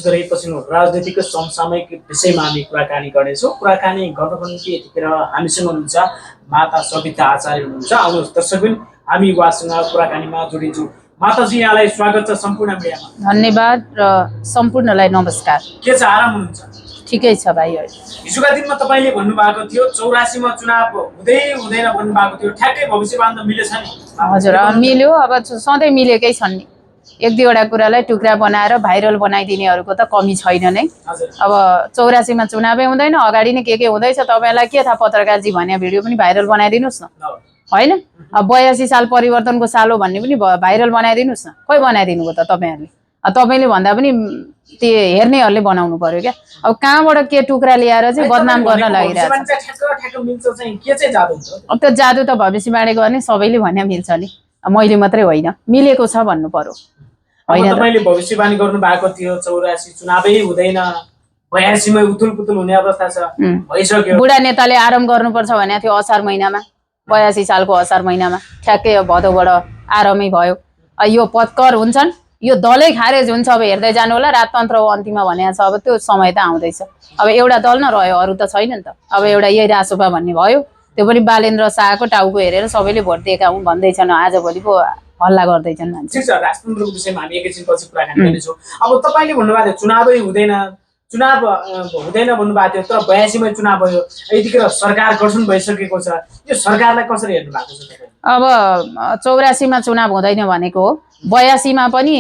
गरेपछि राजनीतिको समसामयिक विषयमा हामी कुराकानी गर्नेछौँ। कुराकानी गर्नको निम्ति यतिखेर हामीसँग हुनुहुन्छ माता सविता आचार्य हुनुहुन्छ। आउनुहोस् दर्शकबिन हामी उहाँसँग कुराकानीमा जोडिन्छौँ। माताजी, यहाँलाई स्वागत छ सम्पूर्ण मिडियामा। धन्यवाद र सम्पूर्णलाई नमस्कार। के छ, आराम हुनुहुन्छ? ठिकै छ भाइ। हिजोका दिनमा तपाईँले भन्नुभएको थियो 84 मा चुनाव हुँदैन भन्नुभएको थियो, ठ्याक्कै भविष्यवाणी त मिलेछ नि? हजुर, मिल्यो। अब सधैँ मिलेकै छन् नि। एक दुईवटा कुरालाई टुक्रा बनाएर भाइरल बनाइदिनेहरूको त कमी छैन नै। अब 84 मा चुनावै हुँदैन, अगाडि नै के हुँदैछ तपाईँलाई के थाहा? पत्रकारजी भने भिडियो पनि भाइरल बनाइदिनुहोस् न, होइन? अब 82 साल परिवर्तनको साल हो भन्ने पनि भाइरल बनाइदिनुहोस् न। खोइ बनाइदिनु भयो त तपाईँहरूले? तपाईँले भन्दा पनि त्यो हेर्नेहरूले बनाउनु पर्यो क्या। अब कहाँबाट के टुक्रा ल्याएर चाहिँ बदनाम गर्न लागिरहेको छ? अब त्यो जादु त भविष्यवाणी गर्ने सबैले भने मिल्छ नि, मैले मात्रै होइन, मिलेको छ भन्नु पर्यो। तपाईले भविष्यवाणी गर्नु भएको थियो 84 चुनावै हुँदैन, 82 मै उथुलपुथुल हुने अवस्था छ, भइसक्यो। बुढा नेताले आराम गर्नुपर्छ भनेको थियो असार महिनामा, 82 सालको असार महिनामा। ठ्याक्कै भदौबाट आरामै भयो। यो पत्कर हुन्छन्, यो दलै खारेज हुन्छ। अब हेर्दै जानु होला, राजतन्त्र हो अन्तिममा भनेको छ। अब त्यो समय त आउँदैछ। अब एउटा दल न रह्यो, अरू त छैन नि त। अब एउटा यही रासोपा भन्ने भयो, त्यो पनि बालेन्द्र शाहको टाउको हेरेर सबैले भोट दिएका हुन् भन्दैछन्। आजभोलिको हल्ला गर्दैछन् मान्छे। ठिक छ, राजतन्त्रको विषयमा हामी एकैछिनपछि कुराकानी गर्नेछौँ। अब तपाईँले भन्नुभएको थियो चुनावै हुँदैन भन्नुभएको थियो, तर 82 मै चुनाव भयो। यतिखेर सरकार गठन भइसकेको छ। यो सरकारलाई कसरी हेर्नु भएको छ? अब 84 मा चुनाव हुँदैन भनेको हो, 82 मा पनि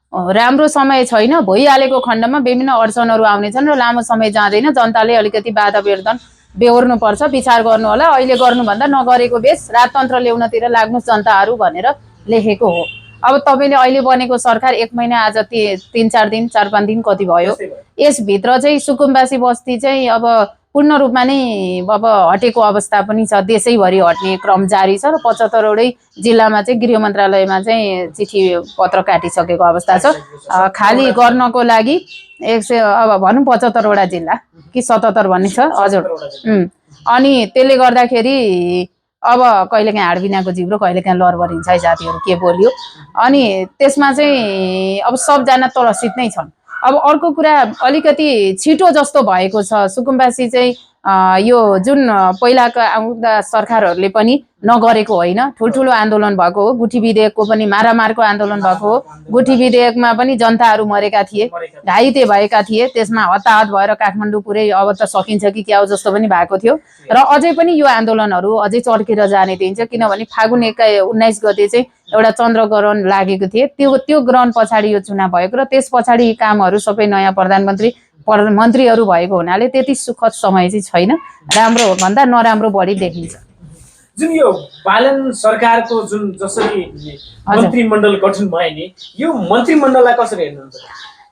राम्रो समय छैन। भइहालेको खण्डमा विभिन्न अडचनहरू आउनेछन् र लामो समय जाँदैन। जनताले अलिकति बाधा बेहोर्नु पर्छ, विचार गर्नु होला। अहिले गर्नुभन्दा नगरेको बेस, राजतन्त्र ल्याउनतिर लाग्नुहोस् जनताहरू भनेर लेखेको हो। अब तपाईँले अहिले बनेको सरकार 1 महिना, आज 3-4 दिन, 4-5 दिन कति भयो, यसभित्र चाहिँ सुकुम्बासी बस्ती चाहिँ अब पूर्ण रूपमा नै अब हटेको अवस्था पनि छ। देशैभरि हट्ने क्रम जारी छ र 75वटै जिल्लामा चाहिँ गृह मन्त्रालयमा चाहिँ चिठी पत्र काटिसकेको अवस्था छ। खाली गर्नको लागि 100, अब भनौँ 75वटा जिल्ला कि 77 भन्ने छ। हजुर। अनि त्यसले गर्दाखेरि अब कहिलेकाहीँ हाडबिनाको जिब्रो, कहिलेकाहीँ लरबरिन्छ है जातिहरू के बोल्यो। अनि त्यसमा चाहिँ अब सबजना त्रसित नै छन्। अब अर्को कुरा, अलिकति छिटो जस्तो भएको छ। सुकुम्बासी चाहिँ यो जुन पहिलाका आउँदा सरकारहरूले पनि नगरेको होइन, ठुल्ठुलो आन्दोलन भएको हो। गुठी विधेयकको पनि मारामारको आन्दोलन भएको हो। गुठी विधेयकमा पनि जनताहरू मरेका थिए, घाइते भएका थिए। त्यसमा हताहत भएर काठमाडौँ पुरै अब त सकिन्छ कि क्या हो जस्तो पनि भएको थियो। र अझै पनि यो आन्दोलनहरू अझै चर्केर जाने देखिन्छ, किनभने फागुन 19 गते चाहिँ एउटा चन्द्रग्रहण लागेको थियो। त्यो ग्रहण पछाडि यो चुनाव भएको र त्यस पछाडि कामहरू सबै नयाँ मन्त्रीहरू भएको हुनाले त्यति सुखद समय चाहिँ छैन। राम्रो भन्दा नराम्रो बढी देखिन्छ। जुन यो बालन सरकारको जुन जसरी मन्त्रीमण्डल गठन भयो नि, यो मन्त्रीमण्डललाई कसरी हेर्नुहुन्छ?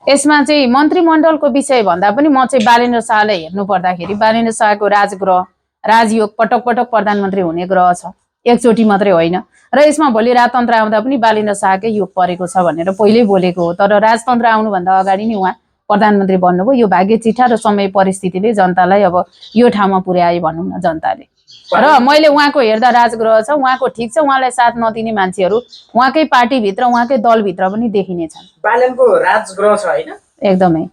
यसमा चाहिँ मन्त्रीमण्डलको विषय भन्दा पनि म चाहिँ बालेन्द्र शाहलाई हेर्नु पर्दाखेरि, बालेन्द्र शाहको राजयोग पटक पटक प्रधानमन्त्री हुने ग्रह छ, एकचोटि मात्रै होइन। र यसमा भोलि राजतन्त्र आउँदा पनि बालेन्द्र शाहकै योग परेको छ भनेर पहिल्यै बोलेको हो। तर राजतन्त्र आउनुभन्दा अगाडि नै उहाँ प्रधानमन्त्री बन्नुभयो। यो भाग्य चिठा र समय परिस्थितिले जनतालाई अब यो ठाउँमा पुर्याए भनौँ न जनताले। र मैले उहाँको हेर्दा राजग्रह छ, उहाँको ठिक छ। उहाँलाई साथ नदिने मान्छेहरू उहाँकै पार्टीभित्र, उहाँकै दलभित्र पनि देखिनेछन्। बालनको राजग्रह छ होइन? एकदमै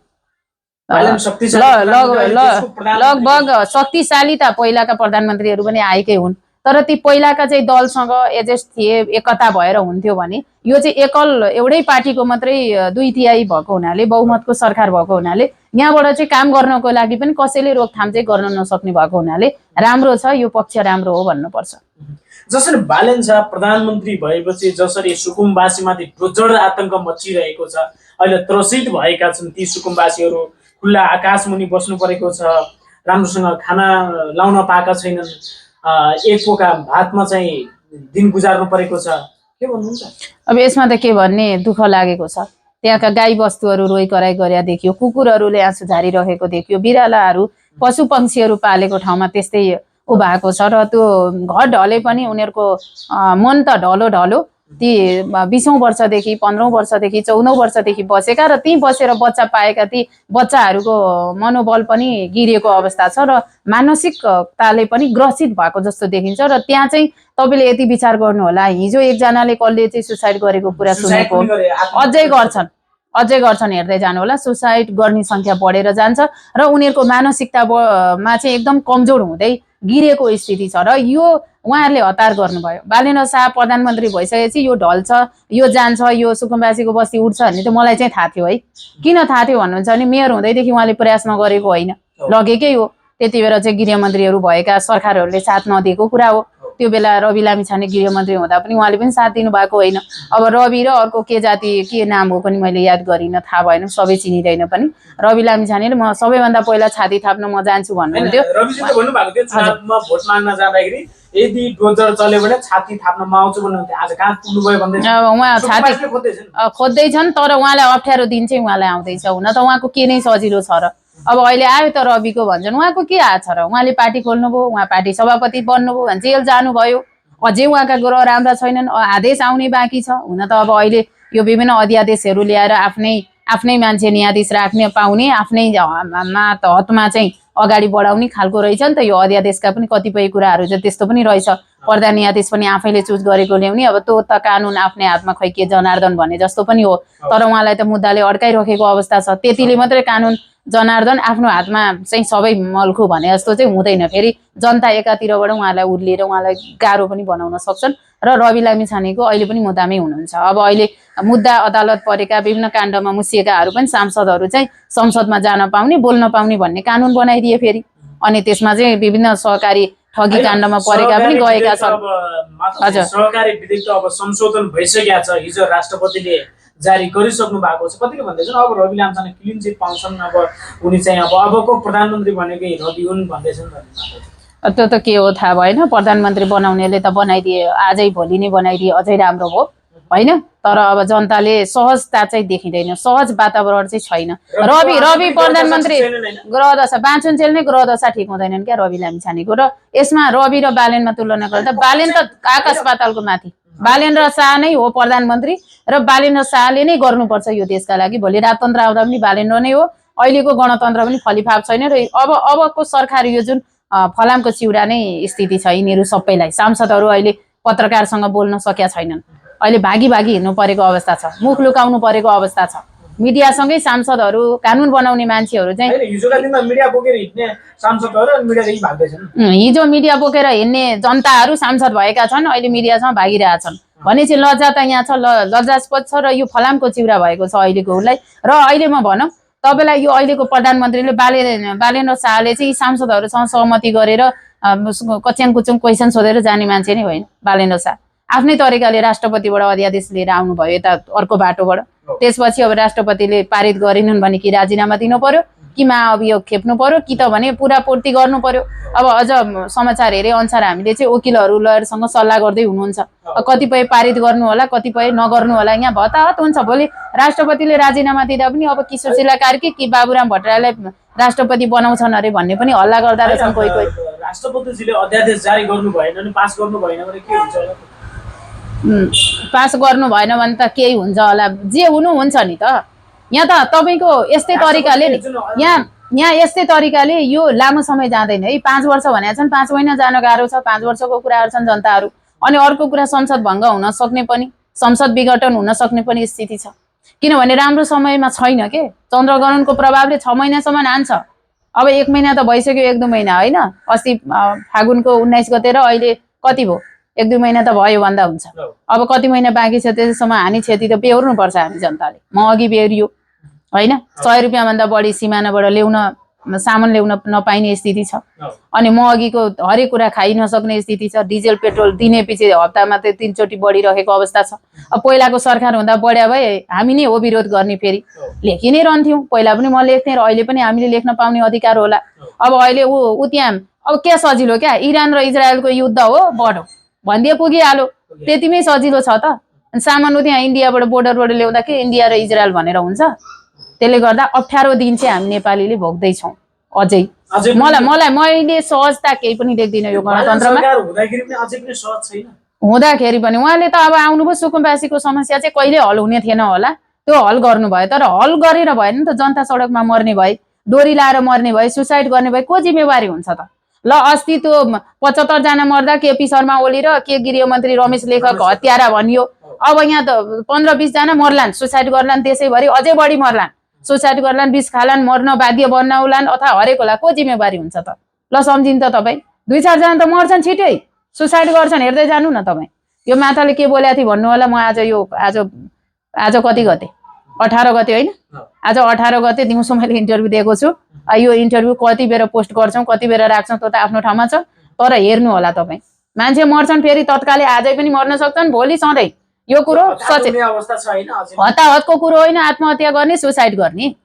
लगभग शक्तिशाली त पहिलाका प्रधानमन्त्रीहरू पनि आएकै हुन्, तर ती पहिलाका चाहिँ दलसँग एडजस्ट थिए, एकता भएर हुन्थ्यो भने यो चाहिँ एकल एउटै पार्टीको मात्रै 2/3 भएको हुनाले, बहुमतको सरकार भएको हुनाले यहाँबाट चाहिँ काम गर्नको लागि पनि कसैले रोकथाम चाहिँ गर्न नसक्ने भएको हुनाले राम्रो छ। यो पक्ष राम्रो हो भन्नुपर्छ। जसरी बालेन शाह प्रधानमन्त्री भएपछि जसरी सुकुम्बासीमाथि प्रचण्ड आतंक मचिरहेको छ, अहिले त्रसित भएका छन् ती सुकुम्बासीहरू। खुल्ला आकाश मुनि बस्नु परेको छ, राम्रोसँग खाना लाउन पाएका छैनन्, एक पोका भातमा चाहिँ दिन गुजार्नु परेको छ। के भन्नुहुन्छ? अब यसमा त के भन्ने, दुःख लागेको छ। त्यहाँका गाई बस्तुहरू रोइ कराई गरेर देखियो, कुकुरहरूले आँसु झारिरहेको देखियो, बिरालाहरू पशु पक्षीहरू पालेको ठाउँमा त्यस्तै भएको छ। र त्यो घर ढले पनि उनीहरूको मन त ढलो ती 20औं वर्षदेखि 15औं वर्षदेखि 14औं वर्षदेखि बसेका र ती बसेर बच्चा पाएका ती बच्चाहरूको मनोबल पनि गिरेको अवस्था छ र मानसिकताले पनि ग्रसित भएको जस्तो देखिन्छ। र त्यहाँ चाहिँ तपाईँले यति विचार गर्नु होला, हिजो एकजनाले कसले चाहिँ सुसाइड गरेको कुरा सुनेको, अझै गर्छन्। अझै गर्छन् हेर्दै जानु होला। सुसाइड गर्ने संख्या बढेर जान्छ र उनीहरूको मानसिकतामा चाहिँ एकदम कमजोर हुँदै गिरेको स्थिति छ। र यो उहाँहरूले हतार गर्नुभयो। बालेन्द्र शाह प्रधानमन्त्री भइसकेपछि यो ढल्छ, यो जान्छ, यो सुकुम्बासीको बस्ती उठ्छ भन्ने त मलाई चाहिँ थाहा थियो है। किन थाहा थियो भन्नुहुन्छ भने मेयर हुँदैदेखि उहाँले प्रयास नगरेको होइन, लगेकै हो। त्यति बेला चाहिँ गृहमन्त्रीहरू भएका सरकारहरूले साथ नदिएको कुरा हो। त्यो बेला रवि लामिछाने गृहमन्त्री हुँदा पनि उहाँले पनि साथ दिनुभएको होइन। अब रवि र अर्को के जाति के नाम हो पनि मैले याद गरिनँ, थाहा भएन, सबै चिनिँदैन पनि। रवि लामिछानेले म सबैभन्दा पहिला छाती थाप्न म जान्छु भन्नुहुन्थ्यो। रविजीले भन्नुभएको थियो चुनावमा भोट माग्न जाँदाखेरि यदि डोजर चल्यो भने छाती थाप्न म आउँछु भन्नुहुन्थ्यो। आज कहाँ पुग्नुभयो भन्दै उहाँ छाती खोज्दैछन्, तर उहाँलाई अप्ठ्यारो दिन चाहिँ उहाँलाई आउँदैछ। हुन त उहाँको के नै सजिलो छ र। अब अहिले आयो त रविको भन्छन्, उहाँको के आएको छ र? उहाँले पार्टी खोल्नुभयो, उहाँ पार्टी सभापति बन्नुभयो, जेल जानुभयो, अझै उहाँका ग्रह राम्रा छैनन्, आदेश आउने बाँकी छ। हुन त अब अहिले यो विभिन्न अध्यादेशहरू ल्याएर आफ्नै मान्छे न्यायाधीश राख्ने पाउने, आफ्नै हतमा चाहिँ अगाडि बढाउने खालको रहेछ नि त यो अध्यादेशका पनि कतिपय कुराहरू चाहिँ त्यस्तो पनि रहेछ। प्रधान न्यायाधीश पनि आफैले चुज गरेको ल्याउने। अब त्यो त कानुन आफ्नै हातमा खै के जनार्दन भने जस्तो पनि हो। तर उहाँलाई त मुद्दाले अड्काइरहेको अवस्था छ। त्यतिले मात्रै कानुन जनार्दन आफ्नो हातमा चाहिँ सबै मल्खु भने जस्तो चाहिँ हुँदैन। फेरि जनता एकातिरबाट उहाँलाई उर्लिएर उहाँलाई गाह्रो पनि बनाउन सक्छन्। र रवि लामिछानेको अहिले पनि मुद्दामै हुनुहुन्छ। अब अहिले मुद्दा अदालत परेका विभिन्न काण्डमा मुसिएकाहरू पनि सांसदहरू चाहिँ संसदमा जान पाउने, बोल्न पाउने भन्ने कानुन बनाइदिए फेरि। अनि त्यसमा चाहिँ विभिन्न सहकारी ठगी काण्डमा परेका पनि गएका छन्। हजुर, सहकारी विधेयक त अब संशोधन भइसकेको छ, हिजो राष्ट्रपतिले जारी गरिसक्नु भएको छ। कतिले भन्दैछन् अब रवि लामिछाने क्लिन चिट पाउँछन्, अब उनी चाहिँ अबको प्रधानमन्त्री भनेकै रवि हुन् भन्दैछन्। त्यो त के हो थाहा भएन। प्रधानमन्त्री बनाउनेले त बनाइदिए, आजै भोलि नै बनाइदिए अझै राम्रो हो होइन। तर अब जनताले सहजता चाहिँ देखिँदैन, सहज वातावरण चाहिँ छैन। रवि प्रधानमन्त्री ग्रहदशा बाँचुन्जेल नै ग्रहदशा ठिक हुँदैनन् क्या रवि लामिछानेको। र यसमा रवि र बालेनमा तुलना गर्दा बालेन त आकाश पातालको माथि। बालेन्द्र शाह नै हो प्रधानमन्त्री र बालेन्द्र शाहले नै गर्नुपर्छ यो देशका लागि। भोलि राजतन्त्र आउँदा पनि बालेन्द्र नै हो। अहिलेको गणतन्त्र पनि खलिफाप छैन। र अबको सरकार यो जुन फलामको चिउरा नै स्थिति छ यिनीहरू सबैलाई। सांसदहरू अहिले पत्रकारसँग बोल्न सकेका छैनन्। अहिले भागी हिँड्नु परेको अवस्था छ, मुख लुकाउनु परेको अवस्था छ। मिडियासँगै सांसदहरू, कानुन बनाउने मान्छेहरू चाहिँ हिजोका दिनमा मिडिया बोकेर हिँड्ने सांसदहरू मिडियादेखि भाग्दैछन्। हिजो मिडिया बोकेर हिँड्ने जनताहरू सांसद भएका छन्, अहिले मिडियासँग भागिरहेछन् भनेपछि लज्जा त यहाँ छ, लज्जास्पद छ। र यो फलामको चिउरा भएको छ अहिलेकोलाई। र अहिले म भनौँ तपाईँलाई यो अहिलेको प्रधानमन्त्रीले बालेन्द्र शाहले चाहिँ सांसदहरूसँग सहमति गरेर कच्याङ कुचुङ क्वेसन सोधेर जाने मान्छे नै होइन बालेन्द्र शाह। आफ्नै तरिकाले राष्ट्रपतिबाट अध्यादेश लिएर आउनुभयो यता अर्को बाटोबाट। त्यसपछि अब राष्ट्रपतिले पारित गरेनन् भने कि राजीनामा दिनु पर्यो, कि महाअभियोग खेप्नु पर्यो, कि त भने पुरा पूर्ति गर्नु पर्यो। अब अझ समाचार हेरे अनुसार हामीले चाहिँ वकिलहरू लयरसँग सल्लाह गर्दै हुनुहुन्छ। कतिपय पारित गर्नु होला, कतिपय नगर्नु होला। यहाँ भताहत हुन्छ। भोलि राष्ट्रपतिले राजीनामा दिँदा पनि अब कि सुशीला कार्की कि बाबुराम भट्टराईलाई राष्ट्रपति बनाउँछन् अरे भन्ने पनि हल्ला गर्दा रहेछन् कोही। राष्ट्रपतिजीले अध्यादेश जारी गर्नु भएन भने, पास गर्नु भएन भने के हुन्छ होला? पास गर्नु भएन भने त केही हुन्छ होला, जे हुनु हुन्छ नि त। यहाँ त तपाईँको यस्तै तरिकाले यहाँ यस्तै तरिकाले यो लामो समय जाँदैन है। 5 वर्ष भनेका छन्, 5 महिना जान गाह्रो छ। 5 वर्षको कुराहरू छन् जनताहरू। अनि अर्को कुरा संसद भङ्ग हुन सक्ने पनि, संसद विघटन हुन सक्ने पनि स्थिति छ। किनभने राम्रो समयमा छैन के। चन्द्रग्रहणको प्रभावले 6 महिनासम्म हान्छ। अब 1 महिना त भइसक्यो, 1-2 महिना होइन। अस्ति फागुनको 19 गते र अहिले कति भयो, 1-2 महिना त भयो भन्दा हुन्छ। अब कति महिना बाँकी छ, त्यससम्म हानि क्षति त बेहोर्नु पर्छ हामी जनताले। महँगी बेहोरियो होइन। 100 रुपियाँभन्दा बढी सिमानाबाट सामान ल्याउन नपाइने स्थिति छ। अनि महँगीको हरेक कुरा खाइ नसक्ने स्थिति छ। डिजेल पेट्रोल दिने पछि हप्तामा त 3 चोटि बढिरहेको अवस्था छ। अब पहिलाको सरकार हुँदा बढ्या भए हामी नै हो विरोध गर्ने, फेरि लेखि नै रहन्थ्यौँ। पहिला पनि म लेख्थेँ र अहिले पनि हामीले लेख्न पाउने अधिकार होला। अब अहिले ऊ त्यहाँ अब क्या सजिलो क्या, इरान र इजरायलको युद्ध हो बढो भनिदिए पुगिहाल्यो। त्यतिमै सजिलो छ त। सामान त्यहाँ इन्डियाबाट बोर्डरबाट ल्याउँदा के इन्डिया र इजरायल भनेर हुन्छ? त्यसले गर्दा अप्ठ्यारो दिन चाहिँ हामी नेपालीले भोग्दैछौँ अझै। मैले सहजता केही पनि देख्दिनँ यो गणतन्त्रमा। हुँदाखेरि पनि उहाँले त अब आउनुभयो, सुकुम्बासीको समस्या चाहिँ कहिले हल हुने थिएन होला, त्यो हल गर्नुभयो। तर हल गरेर भएन नि त। जनता सडकमा मर्ने भए, डोरी लाएर मर्ने भए, सुसाइड गर्ने भए को जिम्मेवारी हुन्छ त? ल अस्ति त्यो 75 जना मर्दा केपी शर्मा ओली र के गृहमन्त्री रमेश लेखक हत्यारा भनियो। अब यहाँ त 15-20 जना मर्लान्, सुसाइड गर्लान्, देशैभरि अझै बढी मर्लान्, सुसाइड गर्लान्, विष खालान्, मर्न बाध्य बनाउलान् अथवा हरेक होला, को जिम्मेवारी हुन्छ त? ल सम्झिन् त तपाईँ, 2-4 जना त मर्छन् छिटै, सुसाइड गर्छन्, हेर्दै जानु न तपाईँ। यो माताले के बोलेको थियो भन्नु होला। म आज कति गते, 18 गते होइन, आज 18 गते दिउँसो मैले इन्टरभ्यू दिएको छु। यो इन्टरभ्यू कति बेर पोस्ट गर्छौँ, कति बेर राख्छौँ त्यो त आफ्नो ठाउँमा छ, तर हेर्नु होला तपाईँ। मान्छे मर्छन्, फेरि तत्कालै आजै पनि मर्न सक्छन्, भोलि सधैँ। यो कुरो सचेत अवस्था छ हैन अझै। हताहतको कुरो होइन, आत्महत्या गर्ने, सुसाइड गर्ने।